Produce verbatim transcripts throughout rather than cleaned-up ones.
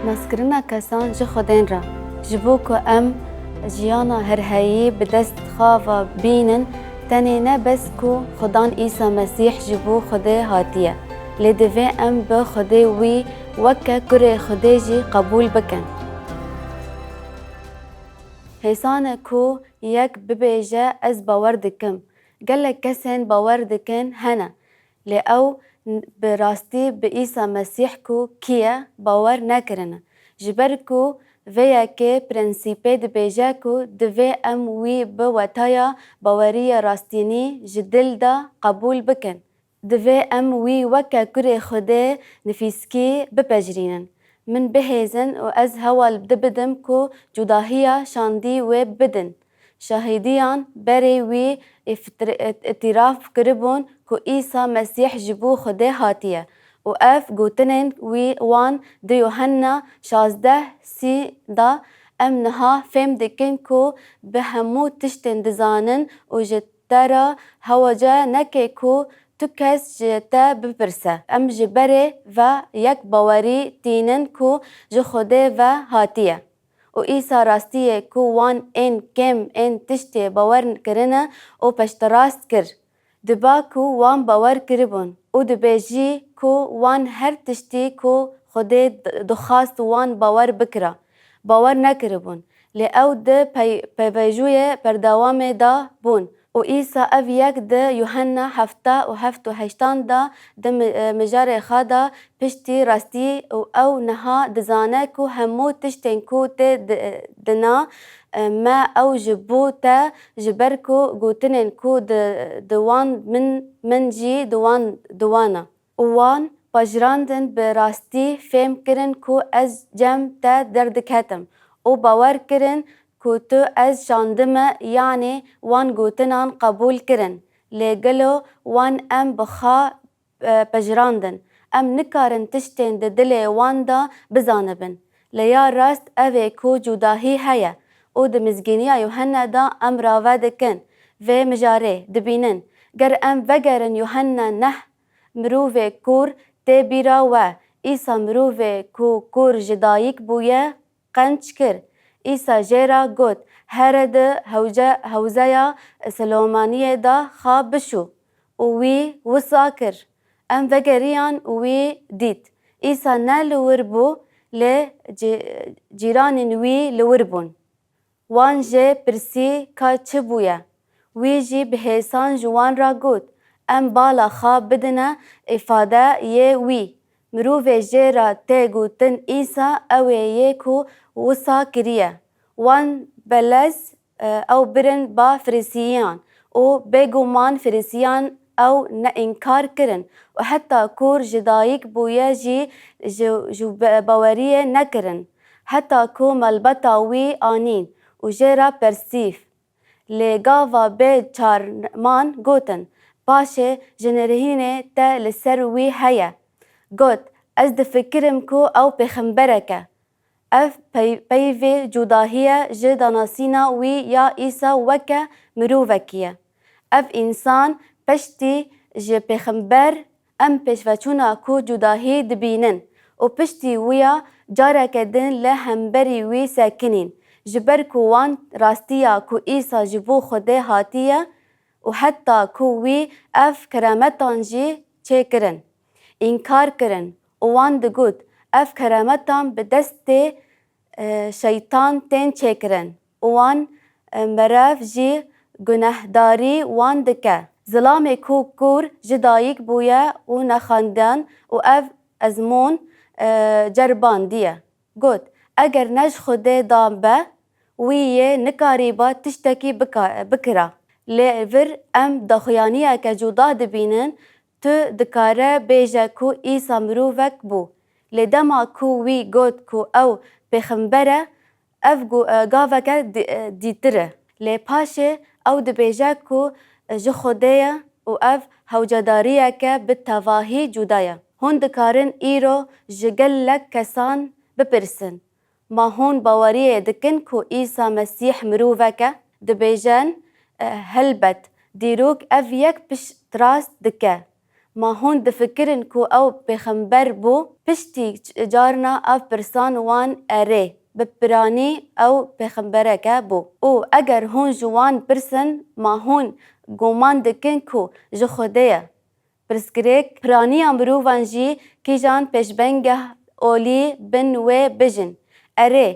Naskirina kesan ji Xwedên re. Ji bo ku em jiyana herheyî bi dest xwe ve bînin, tenê ne bes ku Xudan Îsa Mesîh ji bo Xwedê hatiye, lê divê em bi Xwedê wî weke kurê Xwedê jî qebûl bikin. Hêsan e ku yek bibêje, Ez bawer dikim. Gelek kesên bawer dikin hene, lê ew n-, bi rastî bi Îsa Mesîh ku kî ye, bawer nekirine. Ji ber ku vê yekê prensîpê dibêje ku divê em wî bi wetaya bawerî ya rastînî ji dil de qebûl bikin. Divê em wî weke kurê Xwedê nifîskî bipejirînin. Min bihêzin û ez hewl dibidim ku cudahiya şandî wê bidin. Şahîdiyan berê wî îftir-, îtîraf kiribûn ku Îsa Mesîh ji bo Xwedê hatiye û ev gotinên wî wan di Yuhenna şazdeh sî de em niha fêm dikin ku bi hemû tiştên dizanin û ji te re hewce neke ku tu kes ji te bipirse. Em ji berê ve yek bawerî tînin ku ji Xwedê ve hatiye. Û Îsa rastiyê ku wan ên kêm ên tiştê bawer kirine û peşterast kir. Diba ku wan bawer kiribûn û dibê jî ku wan her tiştî ku Xwedê di-, dixwast wan bawer bikira, bawer nekiribûn. Lê ew di pey-, peyvêjûyê berdewamê de bûn. Û Îsa ev yek di Yuhenna hefta û heft û heştan de di mi-, e, mijarê xwe de piştî rastî û ew niha dizane ku hemû tiştên ku tê di-, dina, e, me ew ji bo te, ji ber ku gotinên ku di, di wan min, min jî di wan, di wan e. Û wan pejirandin bi rastî fêm kirin ku ez cem te derdiketim û bawer kirin ku tu ez şandime, yanî wan gotinan qebûl kirin. Lê gelo wan em bi xwe, e, pejirandin? Em nikarin tiştên di dilê wan de bizanibin. Lê ya rast ev e ku cudahî heye û di Mizgîniya Yuhenne de em rave dikin vê mijarê, dibînin. Ger em vegerin Yuhenne neh, mirovê kûr tê bîra we. Îsa mirovê ku kûr ji dayik bûye, qenc kir. Îsa jê re got, Here di hewce-, hewzeya Silomaniyê de xwe bişû. Û wî wisa kir. Em vegeriyan û wî dît. Îsa ne li wir bû, lê cî-, cîranên wî li wir bûn. Wan jê pirsî ka çi bûye. Wî jî bi hêsan ji wan re got, Em bala xwe bidine îfadeyê wî. Mirovê jê re tê gotin Îsa ew ê yê ku wisa kiriye. Wan belez, e, ew birin ba Firîsiyan û bêguman Firîsiyan ew ne înkar kirin û heta kûr ji dayik bûye jî ji, ji be-, baweriyê nekirin. Heta ku malbata wî anîn û jê re persîf. Lê gava bê çarman gotin, Paşê ji nirînê te li ser wî heye. Got, Ez difikirim ku ew pêxemberek e. Ev pey-, peyvê cudahî ye ji danasîna wî ya Îsa weke mirovekî ye. Ev însan piştî ji pêxember em pêşveçûna ku cudahî dibînin û piştî wî ya careke din li hemberî wî sekinîn, ji ber ku wan rastiya ku Îsa ji bo Xwedê hatiye û heta ku wî ev kerametan jî çêkirin, înkar kirin û wan digot, Ev kerametan bi destê e, şeytan tên çêkirin û wan, e, merev jî gunehdarî wan dike. Zilamê ku kûr ji dayik bûye û nexandiyan û ev ezmûn, e, cerbandiye. Got, Eger ne ji Xwedê dan be, wî yê nikarîba tiştekî bika-, bikira. Lê vir em daxuyaniyeke cuda dibînin, tu dikare bêje ku Îsa mirovek bû. Lê dema ku wî got ku ew pêxember e, ev gu-, e, gaveke di-, e, dîtir e. Lê paşê ew dibêje ku, e, ji Xwedê ye û ev hewcedariyeke bi tevahî cuda ye. Hûn dikarin îro ji gelek kesan bipirsin, Ma hûn baweriyê dikin ku Îsa Mesîh mirovek e? Dibêjin, E, helbet, dîrok ev yek piştrast dike. Ma hûn difikirin ku ew pêxember bû? Piştî carna ev pirsan wan, erê, bi piranî ew pêxembereke bû. Û eger hûn ji wan pirsin, ma hûn guman dikin ku ji Xwedê ye? Pirsgirêk, piraniya mirovan jî kîjan pêşbengeh olî bin wê bijin? Erê,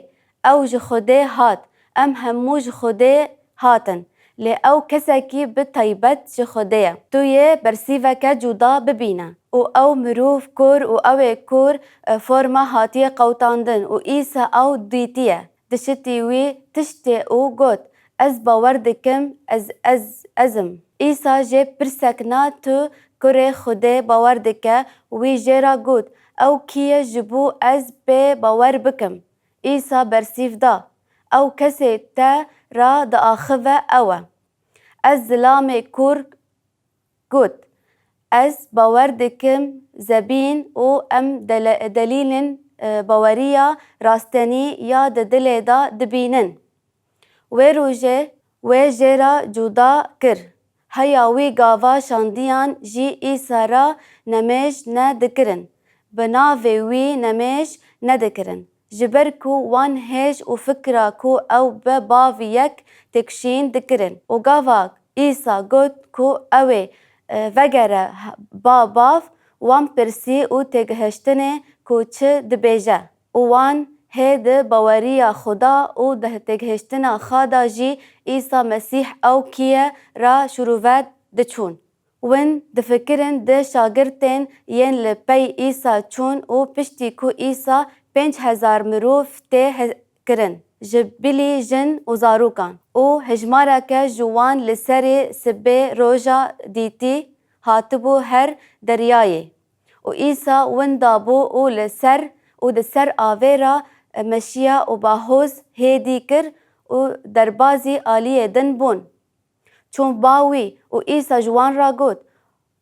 ew ji Xwedê hat, em hemû ji Xwedê hatin, lê ew kesekî bi taybet ji Xwedê ye. Tu yê bersîveke cuda bibîne. Û ew mirov kor û ew ê kor, e, forma hatiye qewtandin û Îsa ew dîtiye. Dişitî wî tiştê û got, Ez bawer dikim, ez, ez, ez im. Îsa jê pirsek na, Tu kurê Xwedê bawer dike? Wî jê re got, Ew kî ye ji bo ez pê bawer bikim? Îsa bersîv da, Ew kesê te re diaxive ew e. Ez zilamê kor got, Ez bawer dikim, zebîn û em dele-, delîlên, e, baweriya rastenî ya di dilê de dibînin. Wê rojê wê jê re cuda kir. Heya wî gava şandiyan jî Îsa re nemêj nedikirin. Bi navê wî nemêj nedikirin. Ji ber ku wan hêj û fikra ku ew bi bav yek têkşîn dikirin. Û gava Îsa got ku ew ê, e, vegere ba bav, wan pirsî û têgihiştinê ku çi dibêje. Û wan hê di baweriya xwe de û di têgihiştina xwe de jî Îsa Mesîh ew kî ye re şirove diçûn. Win difikirin di şagirtên yên li pey Îsa çûn û piştî ku Îsa pênc hezar mirov tê he-, kirin, ji bilî jin û zarokan, û hejmareke ji wan li serê sibê roja dîtî hatibû her deryayê. Û Îsa win dabû û li ser, û di ser avê re meşiya û bahoz hêdî kir û derbazî aliyê din bûn. Çûn ba wî û Îsa ji wan re got,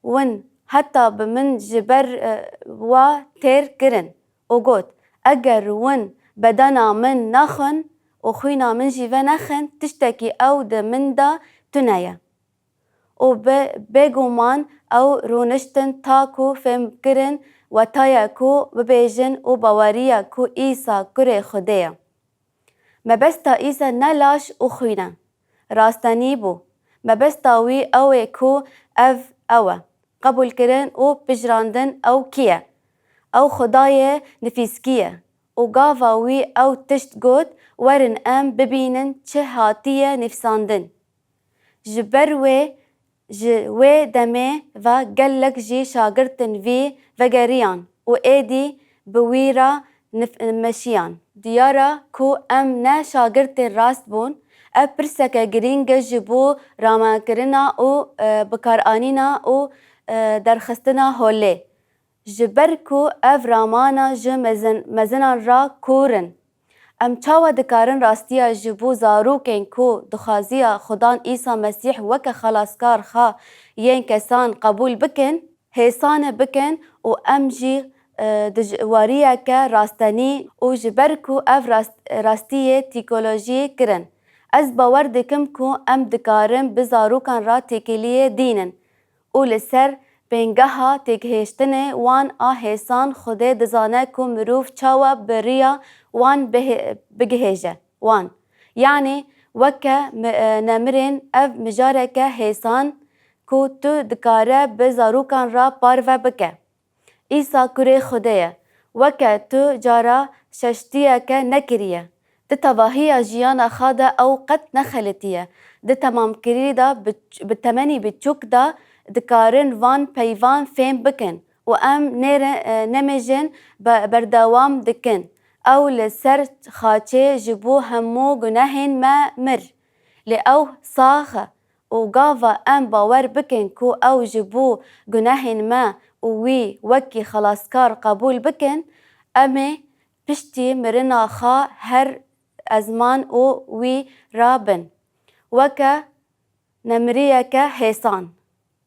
Win heta bi min ji ber, e, we têr kirin û got, Eger win bedena min nexwin û xwîna min jî venexin, tiştekî ew di min de tune ye. Û bi, bêguman ew rûniştin ta ku fêhm kirin weta ye ku bibêjin û baweriya ku Îsa kurê Xwedê ye. Mebesta Îsa ne laş û xwîn e. Rastenî bû. Mebesta wî ew ê ku ev ew e. Qebûlkirin û pijirandin ew kî ye? Ew Xwedayê nifîskî ye. Û gava wî ew tişt got, Werin em bibînin çi hatiye nivîsandin. Ji ber wê, ji wê demê ve gelek jî şagirtên vî vegeriyan û êdî bi wî re nif-, meşiyan. Diyar e ku em ne şagirtên rast bûn. Ev pirseke girîng e ji bo ramanekirina û, e, bikaranîna û, e, derxistina holê. Ji ber ku ev ramana ji mezin-, mezinan re kor in, em çawa dikarin rastiya ji bo zarokên ku dixwaziya Xudan Îsa Mesîh weke xelaskar xwe yên kesan qebûl bikin, hêsane bikin û em jî, e, dijwariyeke rastenî û ji ber ku ev rast-, rastiyê tîkolojî kirin, ez bawer dikim ku em dikarin bi zarokan re têkiliyê dînin. Û li ser pêngeha têgihiştinê wan a hêsan Xwedê dizane ku mirov çawa bi riya wan bihê-, bigihêje wan. Yanî weke mi-, e, nemirên ev mijareke hêsan ku tu dikare bi zarokan re parve bike. Îsa kurê Xwedê ye. Weke tu cara şaştiyeke nekiriye. Di tevahiya jiyana xwe de ew qet nexelitiye. Di temamkirî de bi, bi temenî biçûk de dikarin van peyvan fêm bikin û em nêre, e, nemêjin be-, berdewam dikin. Ew li ser xaçê ji bo hemû gunehên me mir. Lê ew sax e. Û gava em bawer bikin ku ew ji bo gunehên me û wî wekî xelaskar qebûl bikin, em ê piştî mirina xwe her ezman û wî re bin, weke nemiriyeke hêsan.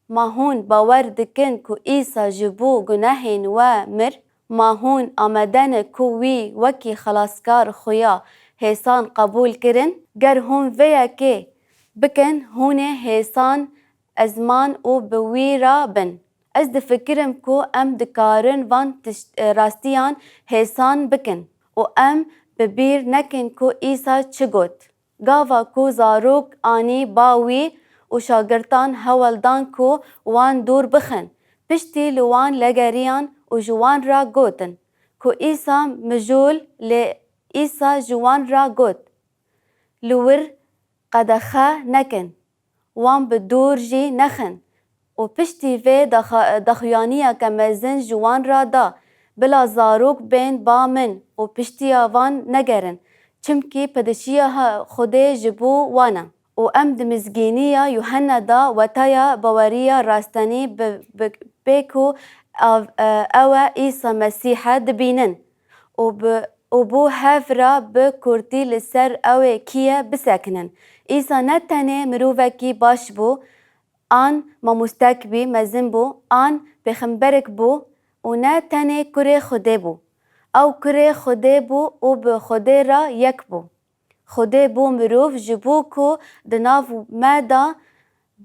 Ma hûn bawer dikin ku Îsa ji bo gunehên we mir? Ma hûn amade ne ku wî wekî xelaskar xuya hêsan qebûl kirin? Ger hûn vê yekê bikin, hûn ê hêsan ezman û bi wî re bin. Ez difikirim ku em dikarin van tişt-, e, rastiyan hêsan bikin û em bi bîr nekin ku Îsa çi got. Gava ku zarok anî ba wî û şagirtan hewl dan ku wan dûr bixin, piştî li wan legeriyan û ji wan re gotin ku Îsa mijûl, lê Îsa ji wan re got, li wir qedexe nekin, wan bi dûr jî nexin. Û piştî vê daxa-, daxuyaniyeke mezin ji wan re da, bila zarok bên ba min û piştiya van negerin, çimkî padişiya ha-, Xwedê ji bo wan e. Û em di mizgîniya Yuhenna de wetaya baweriya rastenî bi, bi, bê ku av-, e, ew e Îsa Mesîh e dibînin û bi, û bo hev re bi kurtî li ser ew ê kî ye bisekinin. Îsa ne tenê mirovekî baş bû, an mamostek bî, mezin bû, an pêxemberek bû û ne tenê kurê Xwedê bû. Ew kurê Xwedê bû û bi Xwedê re yek bû. Xwedê bû mirov ji bo ku di nav me de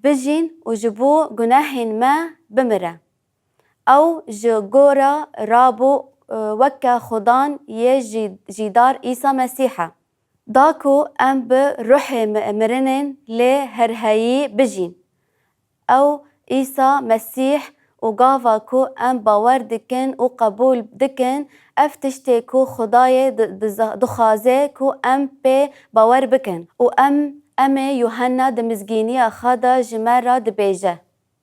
bijîn û ji bo gunehên me bimire. Ew ji gora rabû, e, weke Xudan yê jî-, jîdar Îsa Mesîh e. Da ku em bi ruhê mi-, mirinên lê herheyî bijîn. Ew Îsa Mesîh û gava ku em bawer dikin û qebûl dikin, ev tiştê ku Xwedayê di-, diza-, dixwaze ku em pê bawer bikin û em, em ê Yuhenna di mizgîniya xwe de ji me re dibêje.